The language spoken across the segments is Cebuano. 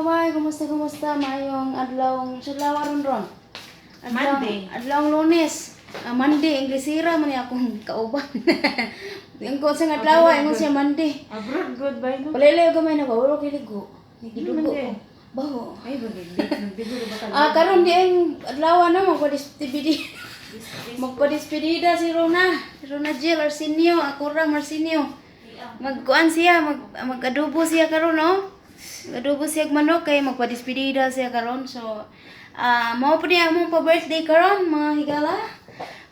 Kabay, kumusta, kumusta? Maayong adlaw, sa adlaw aron ron? Adlaw, Monday. Adlaw Lunes. Ah, Monday, Inglesira man ni akong kauban. Ang ko sa adlaw, ingon siya Monday. Abroad, goodbye, no? Palilay gamay na ba, wala kay ligo. Nagidugo Monday. ko. Baho. Ay, bagay, ba ka? Ah, karon di ang adlaw na magpa-despedida. Magpa-despedida si Rona. Si Rona Jill Arsenio, ako ra Arsenio. Magkuan siya, mag-adobo siya karon, no? Mag-adobo siya og manok kay magpa-despedida siya karon. So, mao pa niya among pa-birthday karon, mga higala.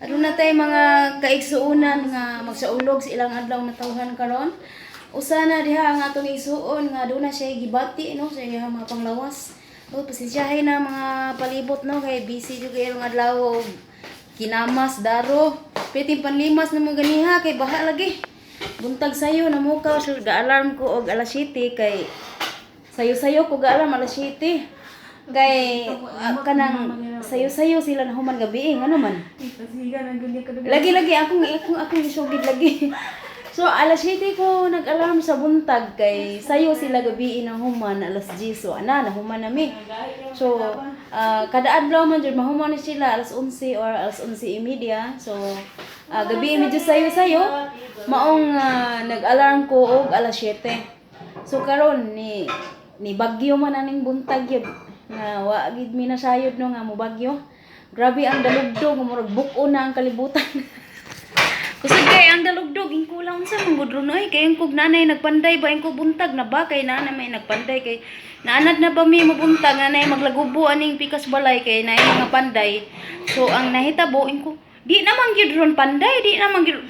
Aduna tay mga kaigsuonan nga magsaulog sa ilang adlaw na tawhan karon. Usa na diha ang atong igsuon nga aduna siya gibati, no, sa iyang mga panglawas. Oh, pasensyahin na mga palibot, no, kay busy jud kayo ng adlaw og kinamas daro. Piting panlimas na mo ganiha kay baha lagi. Buntag sayo namukaw, so ga-alarm ko og alas 7 kay sayo-sayo ko ga-alarm alas 7. Kay kanang sayo-sayo sila na human gabi eh, ngano man. Pasiga na ganyan ka. Lagi lagi akong isugid lagi. So alas 7 ko nag-alarm sa buntag kay sayo sila gabi na human alas 10, so ana nahuman nami. So kada adlaw man jud mahuman na sila alas 11 or alas 11:30. So gabi medyo sayo-sayo maong nag-alarm ko og alas 7. So karon ni bagyo man aning buntag yun nga wa gid mi nasayod, no, nga mo bagyo. Grabe ang dalugdog, murag buk-o na ang kalibutan. Kusog kay ang dalugdog, ingkulang unsa man gud ron oy, kay ang kog nanay nagpanday ba ingko buntag na ba kay nanay may nagpanday kay naanad na ba mi mabuntag nanay maglagubo aning pikas balay kay naay mga panday. So ang nahitabo ingko di naman gyud ron panday, di naman gyud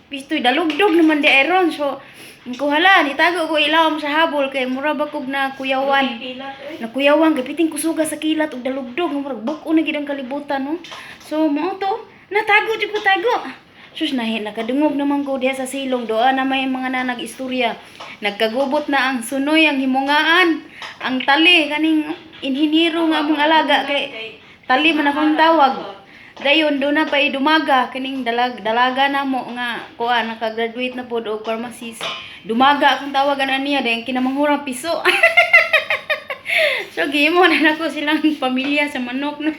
pistoy dalugdog naman di ay ron. So ingko hala, nitago ko ilawom sa habol kay mura ba kog na kuyawan. Nakuyawan kay piting kusuga sa kilat ug dalugdog, murag buk-o na gid ang kalibutan, no. So mao to, natago jud ko tago. Sus, nahi nakadungog naman ko diha sa silong doa na may mga nanag istorya. Nagkagubot na ang sunoy ang himungaan, ang tali kaning inhiniro nga among alaga kay tali man akong tawag. Dayon do na pa dumaga kining dalaga namo nga kuan nakagraduate na pod og pharmacist. Dumaga akong tawagan niya dayon kinamanghurang piso. So gihimo na nako silang pamilya sa manok, no.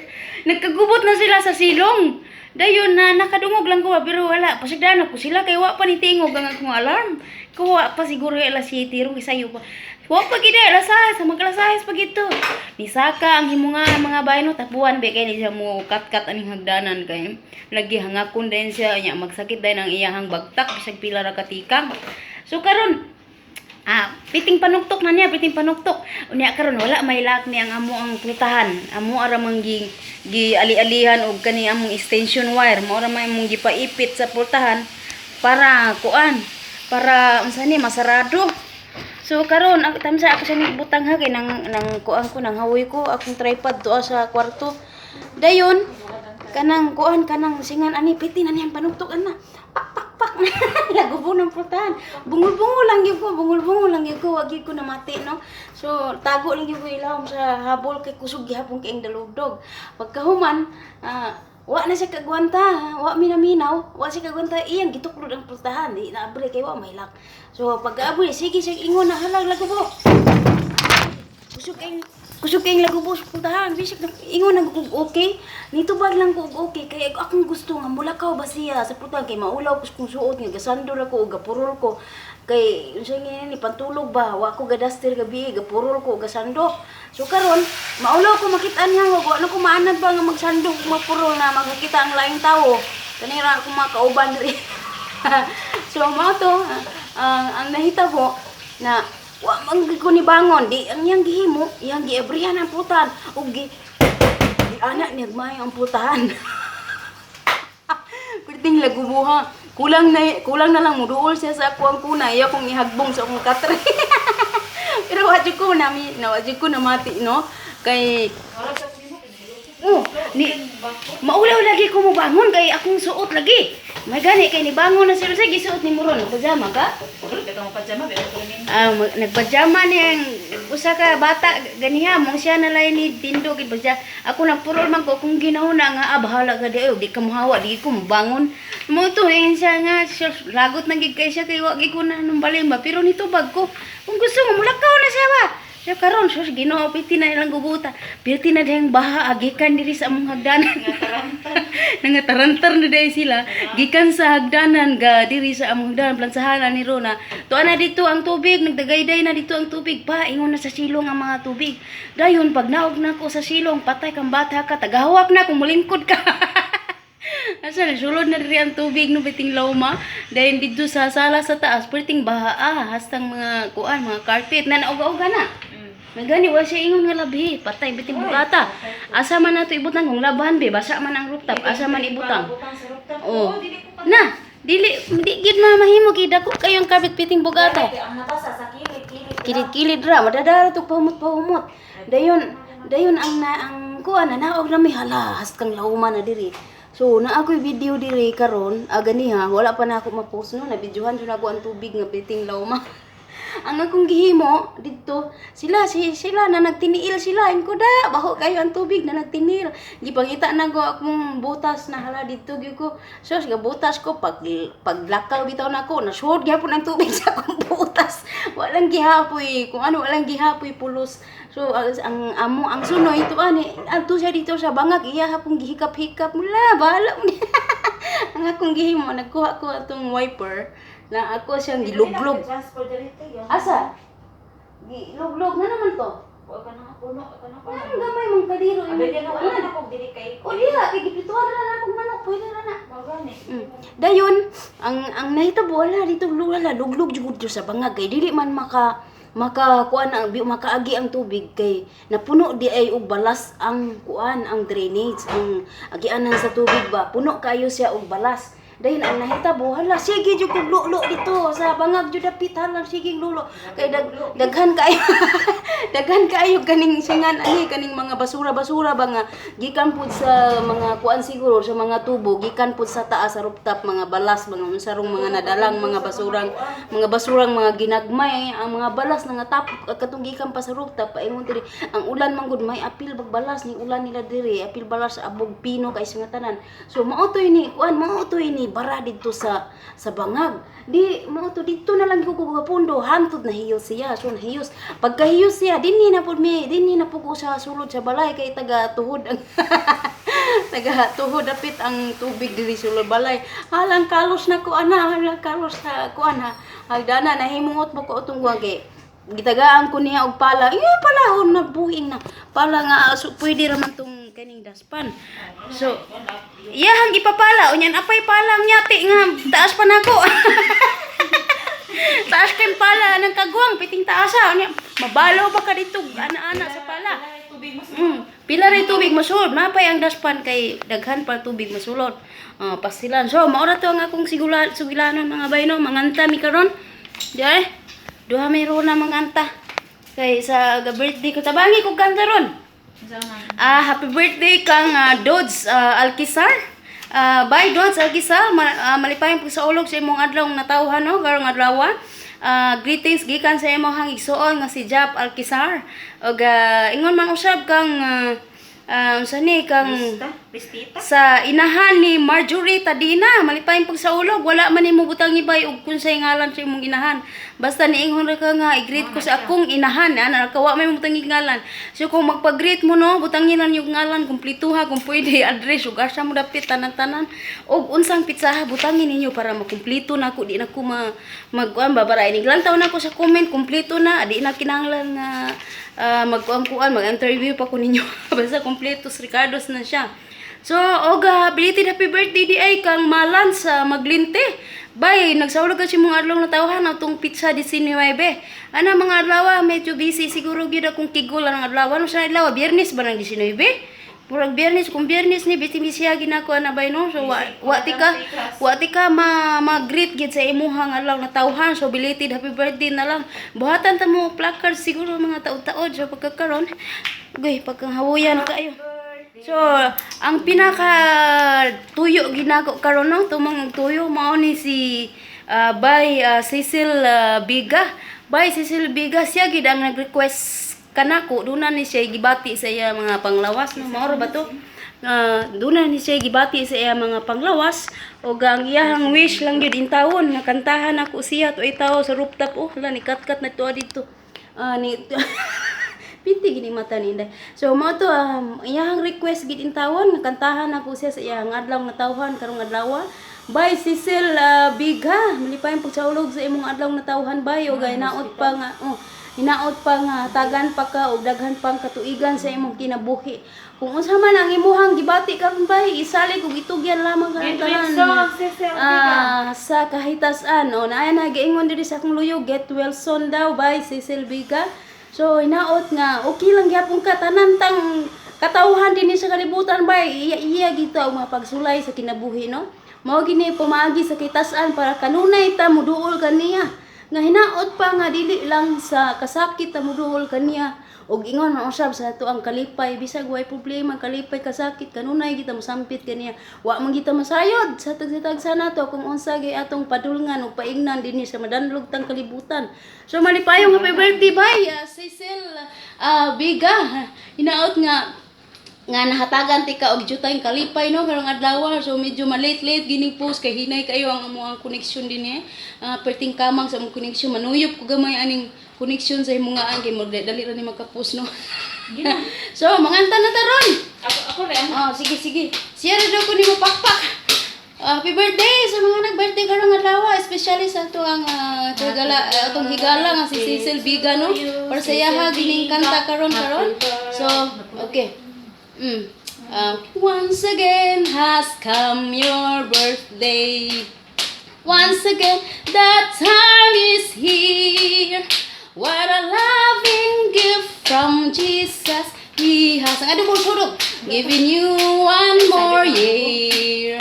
Nagkagubot na sila sa silong. Dayon na nakadungog lang ko ba, pero wala pasigdan ako sila kay wa pa ni tingog ang akong alarm. Kuwa pa siguro alas 7 ron sayo pa. Wa pa gid alas 6, sa mag alas 6 pa gito. Nisaka ang himunga ang mga bahay, no, tapuan be kay ni siya mo kat-kat aning hagdanan kay lagi hangakon din siya nya magsakit dayon ang iyahang bagtak bisag pila ra katikang. So karon piting panuktok na niya, piting panuktok. Unya karon wala may lock ni ang amo ang putahan. Amo ara man gi ali-alihan og kani among extension wire. Mao ra may among gipaipit sa pultahan para kuan, para unsa ni masarado. So karon ang tamsa ako sa butang ha kay nang kuan ko nang hawoy ko akong tripod tuwa sa kwarto. Dayon kanang kuan kanang singan ani piti na niyang panuktok ana. Pak pak pak, lagubo ng pultahan. Bungol-bungol lang gyud ko, bungol-bungol lang gyud ko, wag gyud ko namati, no. So tago lang gyud ko ilawom sa habol kay kusog gihapon kay ang dalugdog. Pagkahuman, wa na siya kagwanta, wa minaminaw, wa siya kagwanta, iyang gituklod ang pultahan, di naabre kay wa may lock. So pagkaabri, sige siya ingon na halag lagubo. Kusog kay lagubo sa pultahan, bisag ingon na ko okay. Nitubag lang ko og okay kay akong gusto nga mulakaw ba siya sa pultahan kay maulaw ko kung suot nga gasandol ako og gapurol ko. Kay unsa nga ni pantulog ba, wa ko gadaster gabi, gapurol ko gasando. So karon maulaw ko makit-an nga wa na ko maanad ba nga magsandok magpurol na magkakita ang laing tawo. Kanira ako mga kauban diri. So mao to ang nahitabo na wa man gyud ko ni bangon di ang iyang gihimo, iyang giabrihan ang pultahan ug gi ana niya may ang pultahan. Perting lagubuha. Kulang na lang muduol siya sa ako ang kuna, iya kong ihagbong sa akong katre. Pero wa jud ko nami, na wa jud ko namati, no, kay oh, ni maulaw lagi ko mobangon kay akong suot lagi. May gani kay nibangon na sila sa gisuot ni Moron. Pajama ka? Ah, nagpajama niyang usa ka bata ganiha mo siya na lay ni tindog gid ba. Ako nagpurol man ko kung ginahuna nga bahala ka di oy, di ka mohawa, di ko mobangon. Mo to eh, siya nga siya, lagot na gid kay siya kay wa gid ko na numbalin ba, pero nitubag ko. Kung gusto mo mulakaw na siya ba. So karon, sus, Ginoo, piti na ilang gubuta. Piti na dihang baha gikan diri sa among hagdanan. Nangatarantar na dahil sila gikan sa hagdanan ga diri sa among hagdanan, plansahan ni Rona. Tuan na dito ang tubig, nagdagayday na dito ang tubig pa, ingon na sa silong ang mga tubig. Dayon pag naog na ko sa silong, patay kang bata ka, tagahawak na kung mulingkod ka. Asa na sulod na diri ang tubig no, biting lawma. Dayon didto sa sala sa taas, perting baha hastang mga kuan, mga carpet na nauga-uga na. Nagani wala siya ingon nga labi, patay biting bugata. Asa man nato ibutang kung labahan be, basa man ang rooftop, asa man ibutang? Butang sa rooftop. Oh. Oo, dili ko pa. Na, dili di gid ma mahimo kay dako kayong carpet, biting bugata. Kay ang nabasa sa kilid-kilid. Kilid-kilid ra, madadara to pahumot-pahumot. Dayon, dayon ang na ang kuan na naog na mi, hala, hastang lauma na diri. So, naa ako'y video diri karon, ganiha, wala pa na ako ma-post no, nabidyohan jud ako ang tubig nga biting lauma. Ang akong gihimo didto, sila si sila na nagtiniil sila inko da, baho kayo ang tubig na nagtiniil. Gipangita na ko akong butas na, hala, didto gyud ko. So butas ko, pag paglakaw bitaw nako, nasuod gyapon ang tubig sa akong butas. Walang gihapoy kung ano, walang gihapoy pulos. So ang amo ang sunoy ito ani adto siya dito sa bangag, iya hapong gihikap-hikap mula bahala mo. Ang akong gihimo, nagkuha ko atong wiper na ako siyang giluglog. Transport diri tayo. Asa? Giluglog na naman to. Wa ka na puno, ka na puno. Anong gamay mong kadiro Abi imong di no kuan? na kog dili kay. O diha kay gipituan ra na akong manok, pwede ra na. Mao gani. Dayon, ang nahitabo, wala dito, wala luglog jud dito sa bangag kay dili man maka maka kuan ang makaagi ang tubig kay napuno di ay og balas ang kuan, ang drainage, ang agianan sa tubig ba, puno kayo siya og balas. Dayon ang nahitabo, hala, sige jud kog lulo dito sa bangag jud dapit, hala, sige lulo kay daghan kayo, daghan kaayo kaning singan ani, kaning mga basura-basura ba nga gikan pud sa mga kuan, siguro sa mga tubo gikan pud sa taas sa rooftop, mga balas, mga unsarong mga nadalang mga basurang mga ginagmay ang mga balas na nga tapok katong gikan pa sa rooftop paingon diri. Ang ulan man gud, may apil bag balas ni ulan nila diri, apil balas, abog, pino kay sa nga tanan. So mao toy ni kuan, mao toy ni bara didto sa bangag. Di mao to, didto na lang ko pundo hantod na hiyos siya. So nahiyos, pagkahiyos siya, dinhi na pud mi, dinhi na pud ko sa sulod sa balay kay taga tuhod ang taga tuhod dapit ang tubig diri sulod balay. Halang kalos na ko ana, halang kalos sa kuan ha, hagdana nahimuot mo ko atong kuan kay gitagaan ko niya og pala. Eh, palahon na buhing na pala nga so, pwede ra man tong kaning daspan. So iyahang ipapala unyan, apay palang nyati nga taas pa nako. Taas kay pala ng kagwang, piting taas ha. Unya, mabalo ba ka dito ana-ana sa pala? Tubig mas Pila rin tubig masulod, napay ang daspan kay daghan pa tubig masulod. Pasilan. So, maura to ang akong sigula, sugilanon mga bayno, manganta mi karon. Di ay. Duha may na manganta. Kay sa ga birthday ko, tabangi ko kanta ron. Happy birthday kang Dodds Alquizar. Bye Dodds Alquizar, malipayong pagsaulog sa imong adlaw natawhan no, karong adlaw. Greetings gikan sa imong igsuon nga si Jap Alquizar. Ug ingon man usab kang unsa ni kang Pista, pistita. Sa inahan ni Marjorie Tadina, malipayong pagsaulog. Wala man nimo butang ibay og kunsay ngalan sa imong inahan. Basta niingon ra ka nga i-greet ko sa akong inahan, ana ka wa may butang ngalan. So kung magpa-greet mo no, butangin lang yung ngalan kumpleto ha, kung pwede address ug asa mo dapit, tanan-tanan og unsang pitsaha butangin ninyo para makumpleto na ako, di na ko ma magkuan ba, para inig lantaw na ako sa comment, kumpleto na, di na kinahanglan nga magkuan-kuan, mag-interview pa ko ninyo. Basta kumpleto Ricardo's na siya. So, oga, belated happy birthday di ay kang Malan sa Maglinte. Bay, nagsaulog kasi mga adlaw na tawhan atong pizza 19. Ana mga adlaw, medyo busy siguro gyud akong kigol ang adlaw. Ano sa adlaw? Biyernes ba nang 19? Murag Biyernes, kung Biyernes ni busy busy ginako ana bay no. So wa ti ka ma ma-greet gid sa imuhang adlaw na tawhan. So belated happy birthday na lang. Buhatan ta mo placard siguro mga taud-taod sa pagkakaron. Gay, pagkanghawoyan kaayo. So, ang pinaka tuyo ginako karon no, tumong og tuyo mao ni si Bay Cecil Biga. Bay Cecil Biga, siya gid ang nag-request kanako, duna ni siya gibati sa iya mga panglawas no, mao ra ba to? Duna ni siya gibati sa iya mga panglawas ug ang iyahang wish lang gyud intawon nga kantahan ako siya tuay tawo sa rooftop. Oh, hala, ni katkat na tuwa dito. Ni gini mata ni Inday. So mao to iyahang request gid intawon nga kantahan ako siya sa iyang adlaw nga tawhan karong adlaw. Bye Cecil Biga, malipayong pagsaulog sa imong adlaw nga tawhan, bay, ug hinaot pa nga oh, hinaot pa nga tagan pa ka og daghan pang katuigan sa imong kinabuhi. Kung unsa man ang imuhang gibati karon, bay, isalig ug itugyan lamang kanang Get well tanan. soon, Cecil Biga. Ah, sa kahitasan. O, naaya na giingon diri sa akong luyo, get well soon daw by Cecil Biga. So, hinaot nga okay lang gyapon ka. Tanan tang katawhan dinhi sa kalibutan, bay, iya iya gito ang mga pagsulay sa kinabuhi, no? Mao gini pamaagi sa kitasan para kanunay ta muduol kaniya. Nga hinaot pa nga dili lang sa kasakit ta muduol kaniya ug ingon man usab sa ato ang kalipay. Bisag way problema, kalipay, kasakit, kanunay kita mosampit kaniya. Wa man kita masayod sa tagsa-tagsa nato kung unsa gyud atong padulngan ug paingnan dinhi sa madanlog tang kalibutan. So malipayong happy birthday, bay Cecil Biga. Hinaot nga nga nahatagan ti ka og jutay kalipay, no, karong adlaw. So medyo ma-late late gining post kay hinay kayo ang among connection din eh. Perting kamang sa among connection, manuyop ko gamay aning connection sa imong ang kay mo dali ra ni magka-post, no? So manganta na taron. Ako, ako rin. Oh, sige, sige. Siya ra daw ko nimo pakpak. Ah, happy birthday sa mga nag-birthday karong adlaw, especially sa ato ang higala, atong higala nga si Cecil Biga, no? Para sa iyaha gining kanta karon karon. So, okay. Once again has come your birthday. Once again, the time is here. What a loving gift from Jesus He has. Ang ano mo sulog? Giving you one more year.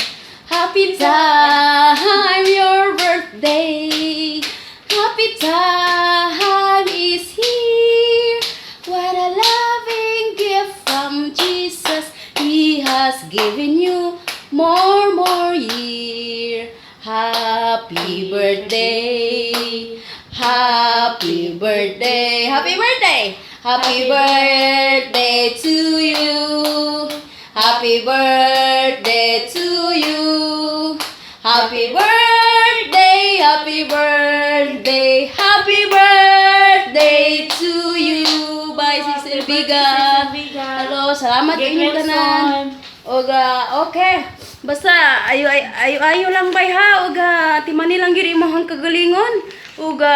Happy time, your birthday. Happy time is here. What a loving gift from Jesus. He has given you more, more year. Happy birthday. Happy birthday. Happy birthday. Happy birthday to you. Happy birthday to you. Happy birthday, happy birthday, happy birthday to you. Bye, Cecil Biga. Hello, salamat Get inyong well tanan. soon. Oga, okay. Basta ayo ayo ayo, ayo lang, bay, ha. Oga timani lang gyud imong kagalingon. Oga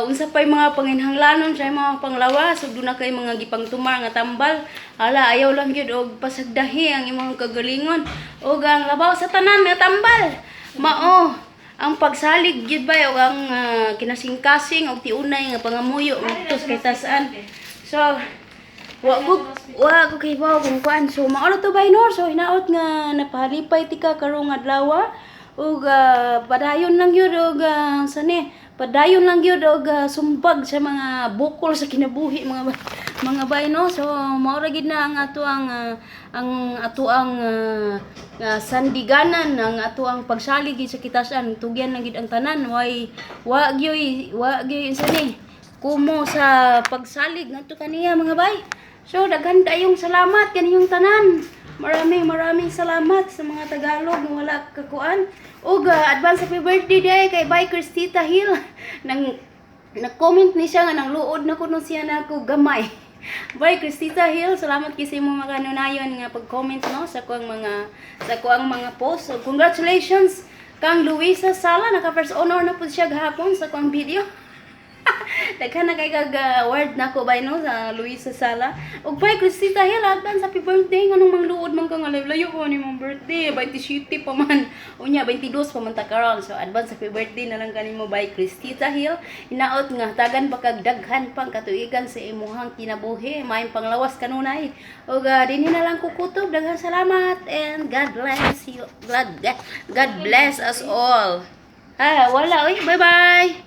unsa pay mga panginhanglanon sa imong panglawas ug duna kay mga gipangtumar nga tambal. Hala, ayaw lang gyud og pasagdahi ang imong kagalingon. Ug ang labaw sa tanan nga tambal, mao ang pagsalig gyud, bay, ug ang kinasingkasing og tiunay nga pangamuyo ngadto sa kitasan. So, wa ko kibaw kung kuan. So mao na to, bay, no. So hinaot nga napahalipay tika karong adlaw ug padayon lang gyud og sani, padayon lang gyud og sumbag sa mga bukol sa kinabuhi, mga bay, no. So mao ra gid na ang ato ang sandiganan, ang ato ang pagsalig gid sa kitasan. Tugyan lang gid ang tanan. Way wa gyoy unsa ni kumo sa pagsalig ngadto kaniya, mga bay. So daghan kayong salamat kaniyong tanan. Maraming maraming salamat sa mga Tagalog nga wala kakuan. Ug advance happy birthday day kay Bye Christita Hill. Nang nag-comment ni siya nga nang luod na kuno siya na ako gamay. Bye Christita Hill, salamat kay sa imong mga kanunayon nga pag-comment, no, sa kuang mga post. So, congratulations kang Luisa Sala, naka first honor na pud siya gahapon sa kuang video. Daghan na kay kag word nako, bay, no, sa Luisa Sala. Ug bye Christita Hill, advance happy birthday. Nganong mangluod man ka nga layo ko ni mong birthday, 27 pa man. Unya 22 pa man ta karon. So advance happy birthday na lang kanimo, bye Christita Hill. Hinaot nga tagan pa kag daghan pang katuigan sa imuhang kinabuhi, maayong panglawas kanunay. Ug dinhi na lang kukutob. Daghan salamat and God bless you. God bless us all. Ah, wala oy. Bye bye.